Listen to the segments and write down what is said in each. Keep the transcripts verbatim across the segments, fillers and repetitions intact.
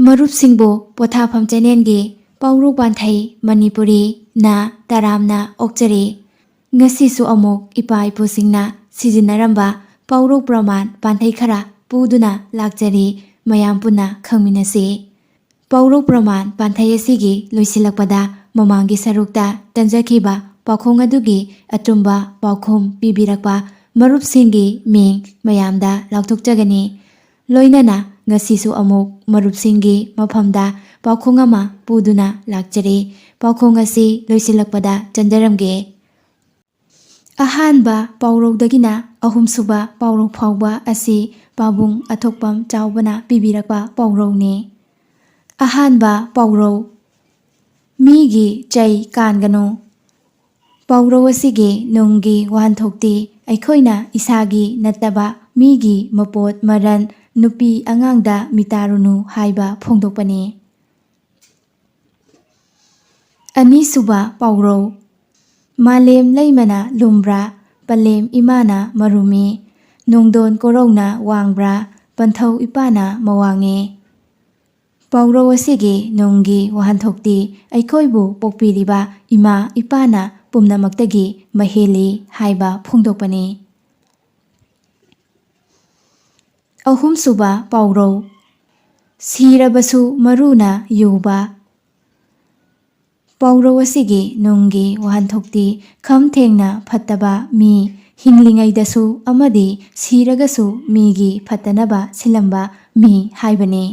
ꯃꯔꯨꯞꯁꯤꯡꯕꯨ ꯄꯣꯊꯥꯐꯝ ꯆꯦꯅꯦꯜꯒꯤ ꯄꯥꯎꯔꯧ ꯄꯥꯟꯊꯩ ꯃꯅꯤꯄꯨꯔꯤ ꯅ ꯇꯔꯥꯝꯅ ꯑꯣꯛꯆꯔꯤ꯫ ꯉꯁꯤꯁꯨ ꯑꯃꯨꯛ ꯏꯄꯥ ꯏꯄꯨꯁꯤꯡꯅ ꯁꯤꯖꯤꯟꯅꯔꯝꯕ ꯄꯥꯎꯔꯧ ꯄ꯭ꯔꯃꯥꯟ ꯄꯥꯟꯊꯩ ꯈꯔ ꯄꯨꯗꯨꯅ ꯂꯥꯛꯆꯔꯤ꯫ ꯃꯌꯥꯝ ꯄꯨꯟꯅ ꯈꯪꯃꯤꯟꯅꯁꯤ꯫ ꯄꯥꯎꯔꯧ ꯄ꯭ꯔꯃꯥꯟ ꯄꯥꯟꯊꯩ ꯑꯁꯤꯒꯤ ꯂꯣꯏꯁꯤꯜꯂꯛꯄꯗ ꯃꯃꯥꯡꯒꯤ ꯁꯔꯨꯛꯇ ꯇꯟꯖꯈꯤꯕ ꯄꯥꯎꯈꯣꯡ ꯑꯗꯨꯒꯤ ꯑꯆꯨꯝꯕ ꯄꯥꯎꯈꯨꯝ ꯄꯤꯕꯤꯔꯛꯄ ꯃꯔꯨꯞꯁꯤꯡꯒꯤ ꯃꯤꯡ ꯃꯌꯥꯝꯗ ꯂꯥꯎꯊꯣꯛꯆꯒꯅꯤ꯫ ꯂꯣꯏꯅꯅ ꯉꯁꯤꯁꯨ ꯑꯃꯨꯛ ꯃꯔꯨꯞꯁꯤꯡꯒꯤ ꯃꯐꯝꯗ ꯄꯥꯎꯈꯣꯡ ꯑꯃ ꯄꯨꯗꯨꯅ ꯂꯥꯛꯆꯔꯤ꯫ ꯄꯥꯎꯈꯣꯡ ꯑꯁꯤ ꯂꯣꯏꯁꯤꯜꯂꯛꯄꯗ ꯆꯟꯖꯔꯝꯒꯦ꯫ ꯑꯍꯥꯟꯕ ꯄꯥꯎꯔꯧꯗꯒꯤꯅ ꯑꯍꯨꯝꯁꯨꯕ ꯄꯥꯎꯔꯧ ꯐꯥꯎꯕ ꯑꯁꯤ ꯄꯥꯕꯨꯡ ꯑꯊꯣꯛꯄꯝ ꯆꯥꯎꯕꯅ ꯄꯤꯕꯤꯔꯛꯄ ꯄꯥꯎꯔꯧꯅꯤ꯫ ꯑꯍꯥꯟꯕ ꯄꯥꯎꯔꯧ, ꯃꯤꯒꯤ ꯆꯩ ꯀꯥꯟꯒꯅꯨ꯫ ꯄꯥꯎꯔꯧ ꯑꯁꯤꯒꯤ ꯅꯨꯡꯒꯤ ꯋꯥꯍꯟꯊꯣꯛꯇꯤ ꯑꯩꯈꯣꯏꯅ ꯏꯁꯥꯒꯤ ꯅꯠꯇꯕ ꯃꯤꯒꯤ ꯃꯄꯣꯠ ꯃꯔꯟ, ꯅꯨꯄꯤ ꯑꯉꯥꯡꯗ ꯃꯤꯇꯥꯔꯨꯅꯨ ꯍꯥꯏꯕ ꯐꯣꯡꯗꯣꯛꯄꯅꯤ꯫ ꯑꯅꯤꯁꯨꯕ ꯄꯥꯎꯔꯧ, ꯃꯥꯂꯦꯝ ꯂꯩꯃꯅ ꯂꯨꯝꯕ꯭ꯔꯥ, ꯄꯂꯦꯝ ꯏꯃꯥꯅ ꯃꯔꯨꯝꯃꯤ, ꯅꯣꯡꯗꯣꯟ ꯀꯣꯔꯧꯅ ꯋꯥꯡꯕ꯭ꯔꯥ, ꯄꯟꯊꯧ ꯏꯄꯥꯅ ꯃꯋꯥꯡꯉꯤ꯫ ꯄꯥꯎꯔꯧ ꯑꯁꯤꯒꯤ ꯅꯨꯡꯒꯤ ꯋꯥꯍꯟꯊꯣꯛꯇꯤ ꯑꯩꯈꯣꯏꯕꯨ ꯄꯣꯛꯄꯤꯔꯤꯕ ꯏꯃꯥ ꯏꯄꯥꯅ ꯄꯨꯝꯅꯃꯛꯇꯒꯤ ꯃꯍꯦꯜꯂꯤ ꯍꯥꯏꯕ ꯐꯣꯡꯗꯣꯛꯄꯅꯤ꯫ ꯑꯍꯨꯝꯁꯨꯕ ꯄꯥꯎꯔꯧ, ꯁꯤꯔꯕꯁꯨ ꯃꯔꯨꯅ ꯌꯨꯕ꯫ ꯄꯥꯎꯔꯧ ꯑꯁꯤꯒꯤ ꯅꯨꯡꯒꯤ ꯋꯥꯍꯟꯊꯣꯛꯇꯤ ꯈꯝ ꯊꯦꯡꯅ ꯐꯠꯇꯕ ꯃꯤ ꯍꯤꯡꯂꯤꯉꯩꯗꯁꯨ ꯑꯃꯗꯤ ꯁꯤꯔꯒꯁꯨ ꯃꯤꯒꯤ ꯐꯠꯇꯅꯕ ꯁꯤꯜꯂꯝꯕ ꯃꯤ ꯍꯥꯏꯕꯅꯤ꯫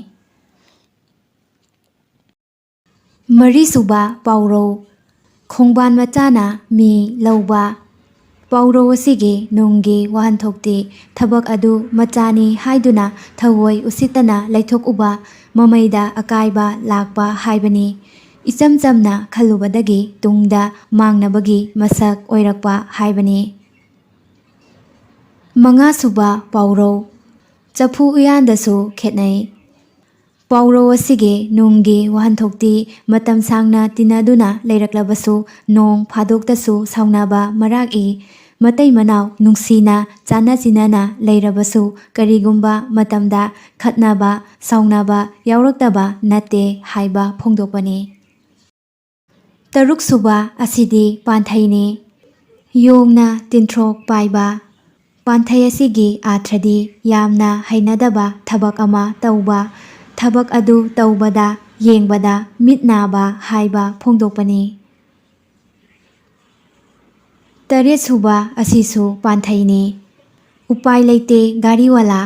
ꯃꯔꯤꯁꯨꯕ ꯄꯥꯎꯔꯧ, ꯈꯣꯡꯕꯥꯟ ꯃꯆꯥꯅ ꯃꯤ ꯂꯧꯕ꯫ ꯄꯥꯎꯔꯧ ꯑꯁꯤꯒꯤ ꯅꯨꯡꯒꯤ ꯋꯥꯍꯟꯊꯣꯛꯇꯤ ꯊꯕꯛ ꯑꯗꯨ ꯃꯆꯥꯅꯤ ꯍꯥꯏꯗꯨꯅ ꯊꯑꯣꯏ ꯎꯁꯤꯠꯇꯅ ꯂꯩꯊꯣꯛꯎꯕ, ꯃꯃꯩꯗ ꯑꯀꯥꯏꯕ ꯂꯥꯛꯄ ꯍꯥꯏꯕꯅꯤ꯫ ꯏꯆꯝ ꯆꯝꯅ ꯈꯜꯂꯨꯕꯗꯒꯤ ꯇꯨꯡꯗ ꯃꯥꯡꯅꯕꯒꯤ ꯃꯁꯛ ꯑꯣꯏꯔꯛꯄ ꯍꯥꯏꯕꯅꯤ꯫ ꯃꯉꯥꯁꯨꯕ ꯄꯥꯎꯔꯧ, ꯆꯐꯨ ꯎꯌꯥꯟꯗꯁꯨ ꯈꯦꯠꯅꯩ꯫ ꯄꯥꯎꯔꯧ ꯑꯁꯤꯒꯤ ꯅꯨꯡꯒꯤ ꯋꯥꯍꯟꯊꯣꯛꯇꯤ ꯃꯇꯝ ꯁꯥꯡꯅ ꯇꯤꯟꯅꯗꯨꯅ ꯂꯩꯔꯛꯂꯕꯁꯨ ꯅꯣꯡ ꯐꯥꯗꯣꯛꯇꯁꯨ ꯁꯥꯎꯅꯕ ꯃꯔꯥꯛꯏ꯫ ꯃꯇꯩ ꯃꯅꯥꯎ ꯅꯨꯡꯁꯤꯅ ꯆꯥꯟꯅ ꯆꯤꯟꯅꯅ ꯂꯩꯔꯕꯁꯨ ꯀꯔꯤꯒꯨꯝꯕ ꯃꯇꯝꯗ ꯈꯠꯅꯕ, ꯁꯥꯎꯅꯕ ꯌꯥꯎꯔꯛꯇꯕ ꯅꯠꯇꯦ ꯍꯥꯏꯕ ꯐꯣꯡꯗꯣꯛꯄꯅꯤ꯫ ꯇꯔꯨꯛ ꯁꯨꯕ ꯑꯁꯤꯗꯤ ꯄꯥꯟꯊꯩꯅꯤ꯫ ꯌꯣꯡꯅ ꯇꯤꯟꯊ꯭ꯔꯣꯛ ꯄꯥꯏꯕ꯫ ꯄꯥꯟꯊꯩ ꯑꯁꯤꯒꯤ ꯑꯥꯔꯊꯗꯤ ꯌꯥꯝꯅ ꯍꯩꯅꯗꯕ ꯊꯕꯛ ꯑꯃ ꯇꯧꯕ, ꯊꯕꯛ ꯑꯗꯨ ꯇꯧꯕꯗ, ꯌꯦꯡꯕꯗ ꯃꯤꯠ ꯅꯥꯕ ꯍꯥꯏꯕ ꯐꯣꯡꯗꯣꯛꯄꯅꯤ꯫ ꯇꯔꯦꯠ ꯁꯨꯕ ꯑꯁꯤꯁꯨ ꯄꯥꯟꯊꯩꯅꯤ꯫ ꯎꯄꯥꯏ ꯂꯩꯇꯦ ꯒꯥꯔꯤꯋꯥꯂꯥ꯫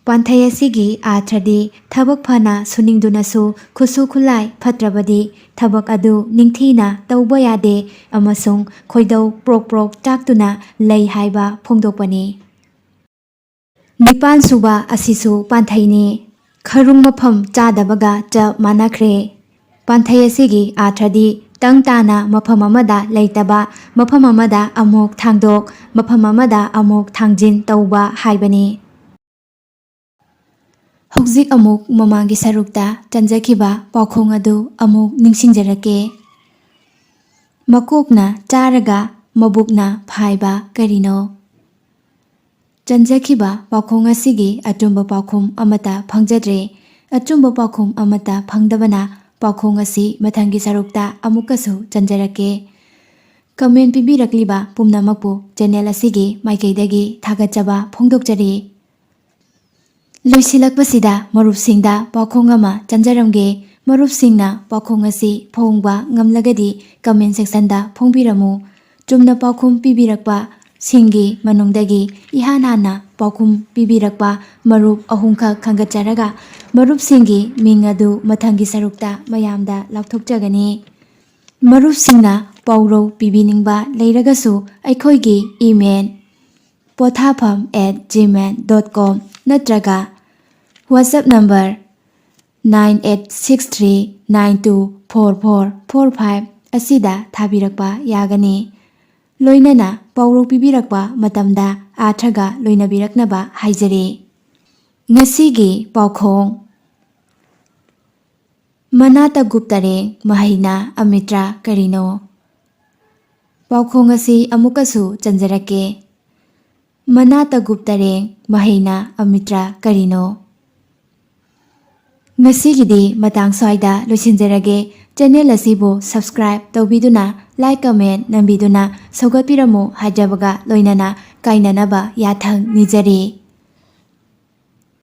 ꯄꯥꯟꯊꯩ ꯑꯁꯤꯒꯤ ꯑꯥꯔꯊꯗꯤ ꯊꯕꯛ ꯐꯅ ꯁꯨꯅꯤꯡꯗꯨꯅꯁꯨ ꯈꯨꯠꯁꯨ ꯈꯨꯠꯂꯥꯏ ꯐꯠꯇ꯭ꯔꯕꯗꯤ ꯊꯕꯛ ꯑꯗꯨ ꯅꯤꯡꯊꯤꯅ ꯇꯧꯕ ꯌꯥꯗꯦ ꯑꯃꯁꯨꯡ ꯈꯣꯏꯗꯧ ꯄ꯭ꯔꯣꯛ ꯄ꯭ꯔꯣꯛ ꯆꯥꯛꯇꯨꯅ ꯂꯩ ꯍꯥꯏꯕ ꯐꯣꯡꯗꯣꯛꯄꯅꯤ꯫ ꯅꯤꯄꯥꯟ ꯁꯨꯕ ꯑꯁꯤꯁꯨ ꯄꯥꯟꯊꯩꯅꯤ꯫ ꯈꯔꯨꯡ ꯃꯐꯝ ꯆꯥꯗꯕꯒ ꯆꯞ ꯃꯥꯟꯅꯈ꯭ꯔꯦ꯫ ꯄꯥꯟꯊꯩ ꯑꯁꯤꯒꯤ ꯑꯥꯔꯊꯗꯤ ꯇꯪ ꯇꯥꯅ ꯃꯐꯝ ꯑꯃꯗ ꯂꯩꯇꯕ, ꯃꯐꯝ ꯑꯃꯗ ꯑꯃꯨꯛ ꯊꯥꯡꯗꯣꯛ, ꯃꯐꯝ ꯑꯃꯗ ꯑꯃꯨꯛ ꯊꯥꯡꯖꯤꯟ ꯇꯧꯕ ꯍꯥꯏꯕꯅꯤ꯫ ꯍꯧꯖꯤꯛ ꯑꯃꯨꯛ ꯃꯃꯥꯡꯒꯤ ꯁꯔꯨꯛꯇ ꯆꯟꯖꯈꯤꯕ ꯄꯥꯎꯈꯣꯡ ꯑꯗꯨ ꯑꯃꯨꯛ ꯅꯤꯡꯁꯤꯡꯖꯔꯛꯀꯦ꯫ ꯃꯀꯣꯛꯅ ꯆꯥꯔꯒ ꯃꯕꯨꯛꯅ ꯐꯥꯏꯕ ꯀꯔꯤꯅꯣ? ꯆꯟꯖꯈꯤꯕ ꯄꯥꯎꯈꯣꯡ ꯑꯁꯤꯒꯤ ꯑꯆꯨꯝꯕ ꯄꯥꯎꯈꯨꯝ ꯑꯃꯠꯇ ꯐꯪꯖꯗ꯭ꯔꯦ꯫ ꯑꯆꯨꯝꯕ ꯄꯥꯎꯈꯨꯝ ꯑꯃꯠꯇ ꯐꯪꯗꯕꯅ ꯄꯥꯎꯈꯣꯡ ꯑꯁꯤ ꯃꯊꯪꯒꯤ ꯁꯔꯨꯛꯇ ꯑꯃꯨꯛꯀꯁꯨ ꯆꯟꯖꯔꯛꯀꯦ꯫ ꯀꯃꯦꯟ ꯄꯤꯕꯤꯔꯛꯂꯤꯕ ꯄꯨꯝꯅꯃꯛꯄꯨ ꯆꯦꯅꯦꯜ ꯑꯁꯤꯒꯤ ꯃꯥꯏꯀꯩꯗꯒꯤ ꯊꯥꯒꯠꯆꯕ ꯐꯣꯡꯗꯣꯛꯆꯔꯤ꯫ ꯂꯣꯏꯁꯤꯜꯂꯛꯄꯁꯤꯗ ꯃꯔꯨꯞꯁꯤꯡꯗ ꯄꯥꯎꯈꯣꯡ ꯑꯃ ꯆꯟꯖꯔꯝꯒꯦ꯫ ꯃꯔꯨꯞꯁꯤꯡꯅ ꯄꯥꯎꯈꯣꯡ ꯑꯁꯤ ꯐꯣꯡꯕ ꯉꯝꯂꯒꯗꯤ ꯀꯃꯦꯟ ꯁꯦꯛꯁꯟꯗ ꯐꯣꯡꯕꯤꯔꯝꯃꯨ꯫ ꯆꯨꯝꯅ ꯄꯥꯎꯈꯨꯝ ꯄꯤꯕꯤꯔꯛꯄꯁꯤꯡꯒꯤ ꯃꯅꯨꯡꯗꯒꯤ ꯏꯍꯥꯟ ꯍꯥꯟꯅ ꯄꯥꯎꯈꯨꯝ ꯄꯤꯕꯤꯔꯛꯄ ꯃꯔꯨꯞ ꯑꯍꯨꯝꯈꯛ ꯈꯟꯒꯠꯆꯔꯒ ꯃꯔꯨꯞꯁꯤꯡꯒꯤ ꯃꯤꯡ ꯑꯗꯨ ꯃꯊꯪꯒꯤ ꯁꯔꯨꯛꯇ ꯃꯌꯥꯝꯗ ꯂꯥꯎꯊꯣꯛꯆꯒꯅꯤ꯫ ꯃꯔꯨꯞꯁꯤꯡꯅ ꯄꯥꯎꯔꯧ ꯄꯤꯕꯤꯅꯤꯡꯕ ꯂꯩꯔꯒꯁꯨ ꯑꯩꯈꯣꯏꯒꯤ email ꯄꯣꯊꯥꯐꯝ at gmail dot com ꯅꯠꯇ꯭ꯔꯒ WhatsApp number nine eight six three nine two four four four five ꯑꯁꯤꯗ ꯊꯥꯕꯤꯔꯛꯄ ꯌꯥꯒꯅꯤ꯫ ꯂꯣꯏꯅꯅ ꯄꯥꯎꯔꯧ ꯄꯤꯕꯤꯔꯛꯄ ꯃꯇꯝꯗ ꯑꯥꯔꯊꯒ ꯂꯣꯏꯅꯕꯤꯔꯛꯅꯕ ꯍꯥꯏꯖꯔꯤ꯫ ꯉꯁꯤꯒꯤ ꯄꯥꯎꯈꯣꯡ, ꯃꯅꯥꯇ ꯒꯨꯞꯇꯔꯦꯡ ꯃꯍꯩꯅ ꯑꯃꯤꯇ꯭ꯔ ꯀꯔꯤꯅꯣ? ꯄꯥꯎꯈꯣꯡ ꯑꯁꯤ ꯑꯃꯨꯛꯀꯁꯨ ꯆꯟꯖꯔꯛꯀꯦ꯫ ꯃꯅꯥ ꯇꯒꯨꯞ ꯇꯔꯦꯡ, ꯃꯍꯩꯅ ꯑꯃꯤꯇ꯭ꯔ ꯀꯔꯤꯅꯣ? ꯉꯁꯤꯒꯤꯗꯤ ꯃꯇꯥꯡ ꯁ꯭ꯋꯥꯏꯗ ꯂꯣꯏꯁꯤꯟꯖꯔꯒꯦ꯫ ꯆꯦꯅꯦꯜ ꯑꯁꯤꯕꯨ subscribe ꯇꯧꯕꯤꯗꯨꯅ, like, comment ꯅꯝꯕꯤꯗꯨꯅ ꯁꯧꯒꯠꯄꯤꯔꯝꯃꯨ ꯍꯥꯏꯖꯕꯒ ꯂꯣꯏꯅꯅ ꯀꯥꯏꯅꯅꯕ ꯌꯥꯊꯪ ꯅꯤꯖꯔꯤ꯫